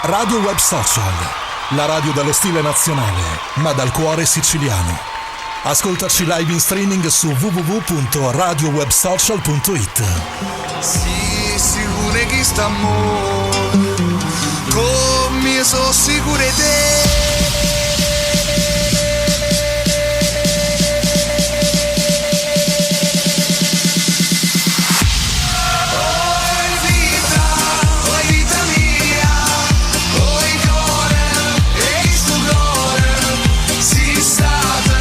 Radio Web Social, la radio dallo stile nazionale, ma dal cuore siciliano. Ascoltaci live in streaming su www.radiowebsocial.it. Sì, sicuro che sta amore, come sono sicuro di te. Oi vita, oi vita mia, oi cuore, e il tuo cuore, si stata,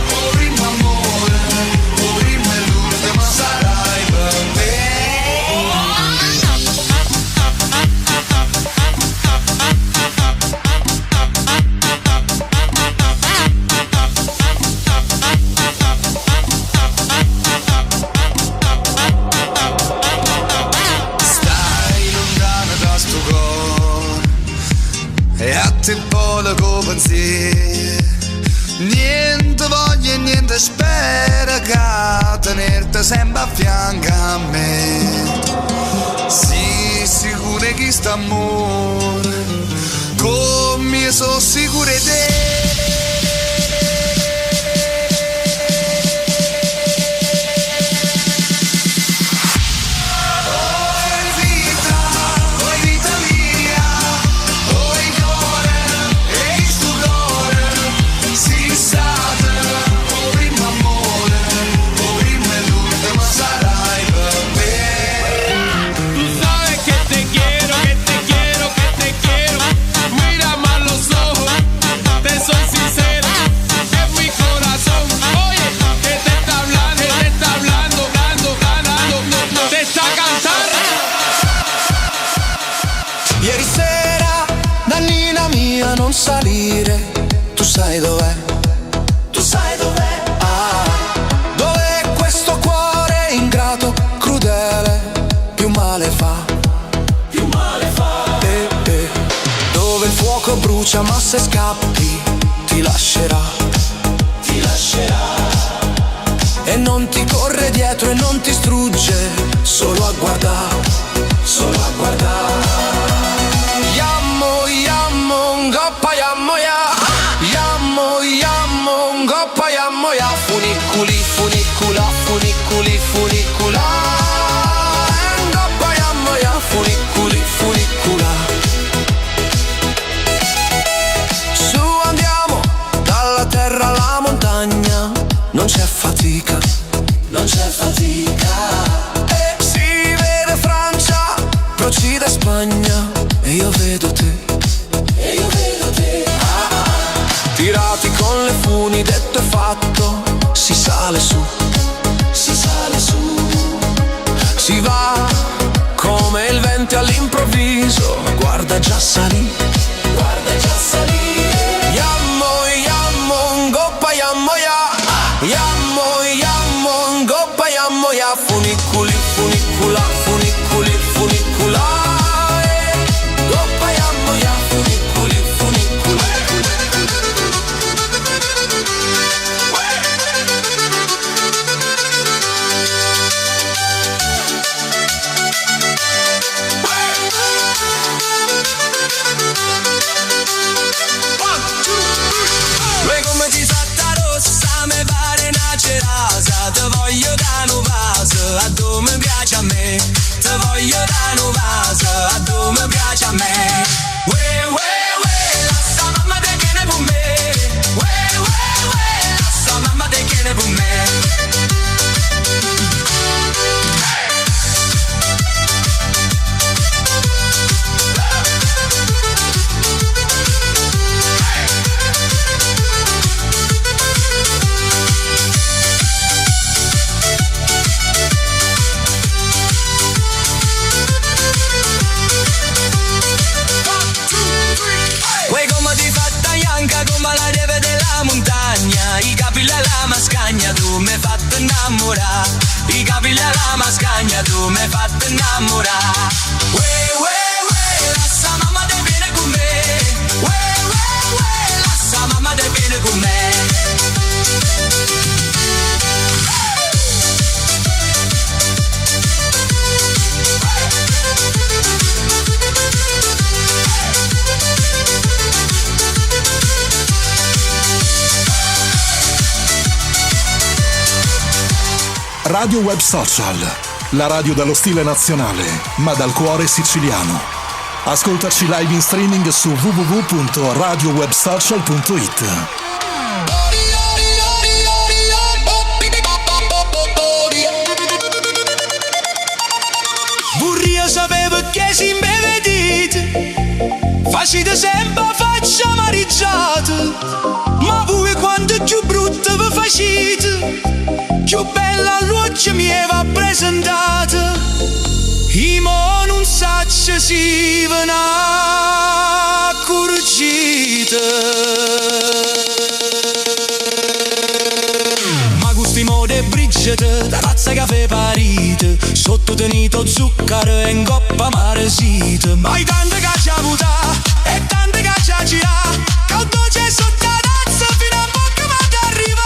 o primo amore, o primo e l'ultimo sarai per me. Stai lontano da sto cuore E a te vola con pensiero Niente voglio e niente spera Che tenerti sempre a fianco a me Sì, sicuro che sta amore Come sono sicuro di te. Oi vita, oi vita mia, oi cuore, e il tuo cuore, si stata, o primo amore, o primo e l'ultimo sarai per me. Tú sabes que te quiero, que te quiero, que te quiero. Mírame a los ojos, te soy sincero. Es mi corazón, oye, que te está hablando, que te está hablando, dando, dando, te está cantando. Ieri sera, Nannina mia, non salire, tu sai dov'è? Tu sai dov'è? Ah, dov'è questo cuore ingrato, crudele, più male fa. Più male fa. Eh, eh, dove il fuoco brucia, ma se scappi ti lascerà. Ti lascerà. E non ti corre dietro e non ti strugge, solo a guardare, solo a guardare. Jammo, jammo, 'ncoppa, jammo, ja. Jammo, jammo, 'ncoppa, jammo, ja. Funiculi, funicula, funiculi, funicula. 'Ncoppa, jammo, ja. Funiculi, funicula. Su andiamo, dalla terra alla montagna. Non c'è fatica, non c'è fatica. E si vede Francia, Procida e Spagna. E io vedo te, e io vedo te. Ah, tirati con le funi, detto e fatto, si sale su, si sale su. Si va come il vento all'improvviso, guarda già salì, guarda già salire. Jammo, jammo, 'ncoppa, jammo, ja. Jammo, jammo, 'ncoppa, jammo, ja. Funiculi, funicula, funiculi, funicula. Eh. 'Ncoppa, jammo, ja. Funiculi, funicula. Ma comme si fatta rossa, me pare 'na cerasa. Te voglio da' nu vaso, addò me piace a me. Te voglio da' nu vaso, addò me piace a me. Uè, uè, uè, lassa mamma te tiene per me. Uè, uè, uè, lassa mamma te tiene per me. Uè comme si fatta janca come la neve della montagna. I capelli alla mascagna, tu mi hai fatto innamorare. I capelli alla mascagna, tu mi hai fatto innamorare. Uè, uè, uè, lassa mamma te viene con me. Uè, uè, uè, lassa mamma te viene con me. Radio Web Social, la radio dallo stile nazionale, ma dal cuore siciliano. Ascoltaci live in streaming su www.radiowebsocial.it. Vorrei sapere perché si bevedite Facite sempre faccia amareggiata Ma voi quanto più brutta vi facete Più bella luce mi va presentata Io mo non saccio se ve ne accorgete. Ma gusti mode Bridget, tazza caffè parite, sotto tenito zucchero e in coppa maresite. Ma i tante che ci avuta e tante che ci gira, che il dolce sotto la tazza fino a bocca ma arriva.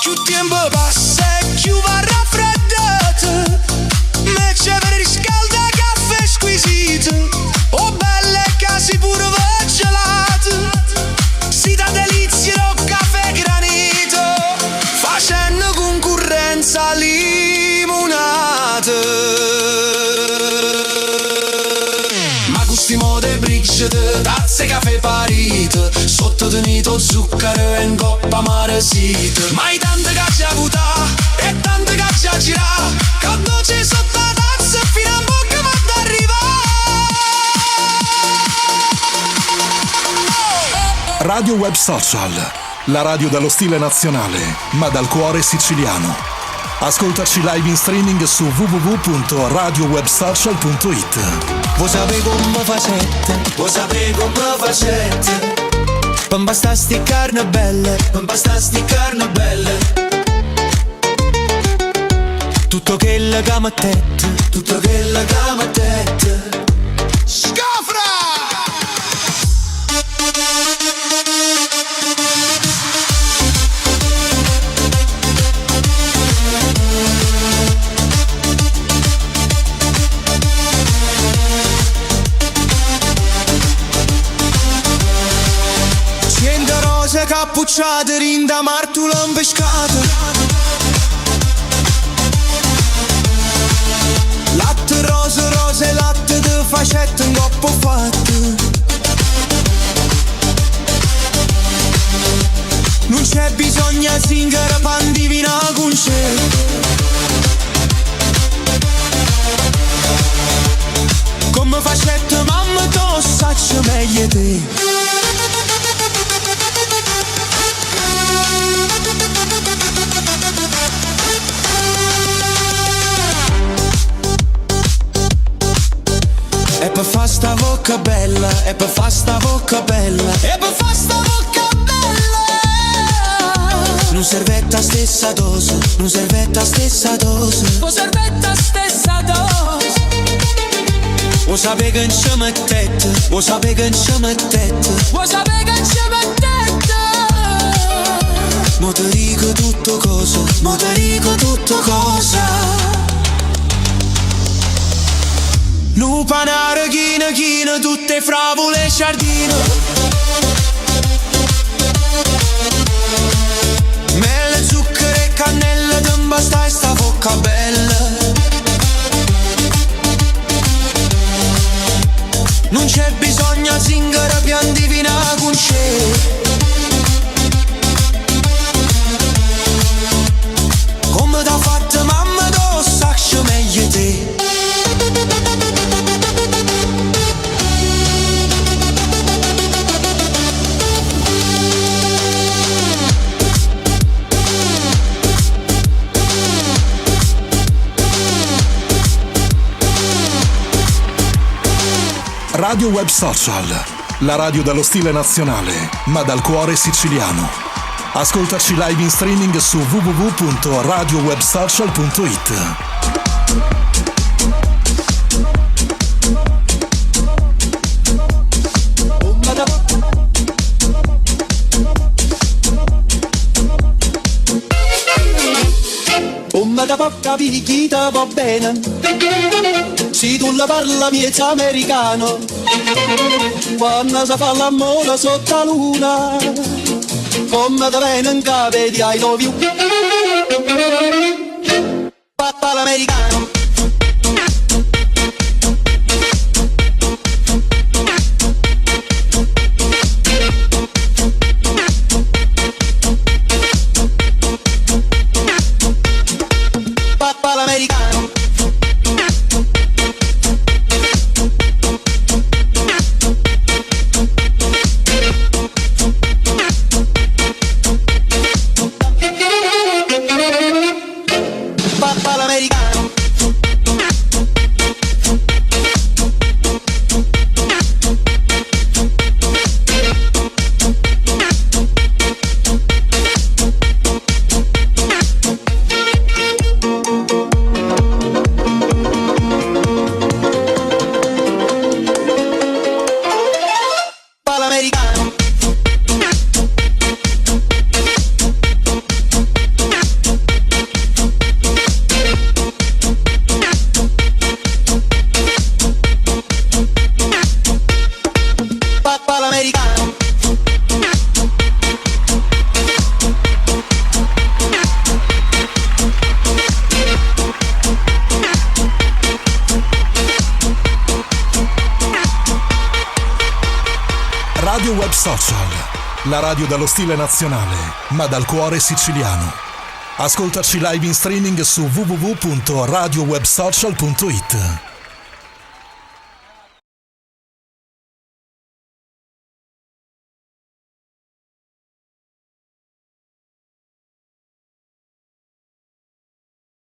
Più tempo passa e più va raffreddato, me c'è per riscalda caffè squisito. Oh belle casi pure gelato, si dà delizia o caffè granito, facendo concorrenza limonata. Ma gusti mode Bridget, tazze caffè parite, sotto tenito zucchero e in coppa maresite. Ma i tante che ci avuta e tante che ci gira, che dolce sotto la tazza fino a bocca ma arriva. Radio Web Social, la radio dallo stile nazionale, ma dal cuore siciliano. Ascoltaci live in streaming su www.radiowebsocial.it. Vuoi sapere come facette? Vuoi sapere come facette? Per impastare sti carne belle, per impastare sti carne belle. Tutto quello che mettete, tutto quello che mettete. Scafra! Cento rose cappucciate, rinda martula pescata. Latte rose, rose, latte de facette un coppo fatto. Non c'è bisogno zingara pan divina con c'è. Come facette mamma to saccio meglio te. E per fa sta bocca bella, e per fa sta bocca bella, e per fa sta bocca bella. Non servetta stessa dose, non servetta stessa dose. Non servetta stessa dose. Vuoi sapere che non ci mettete, vuoi sapere che non ci mettete, vuoi sapere che non ci mettete. Mo te dico tutto cosa, mo te dico tutto cosa. Lupanare china china, tutte fravole e giardino. Mele, zucchero e cannella, t'imbastai sta bocca bella. Non c'è bisogno zingara pian divina con c'è. Come t'ha fatta mamma do saccio meglio te. Radio Web Social, la radio dallo stile nazionale, ma dal cuore siciliano. Ascoltaci live in streaming su www.radiowebsocial.it. può capire chi te va bene. Se tu la parla miezza americano, quando si fa l'amore sotto la luna, come te viene in capo di I love you. Papà l'americano. Papà l'americano. Papà l'americano. Papà l'americano. Papà l'americano. Radio Web Social, la radio dallo stile nazionale, ma dal cuore siciliano. Ascoltaci live in streaming su www.radiowebsocial.it.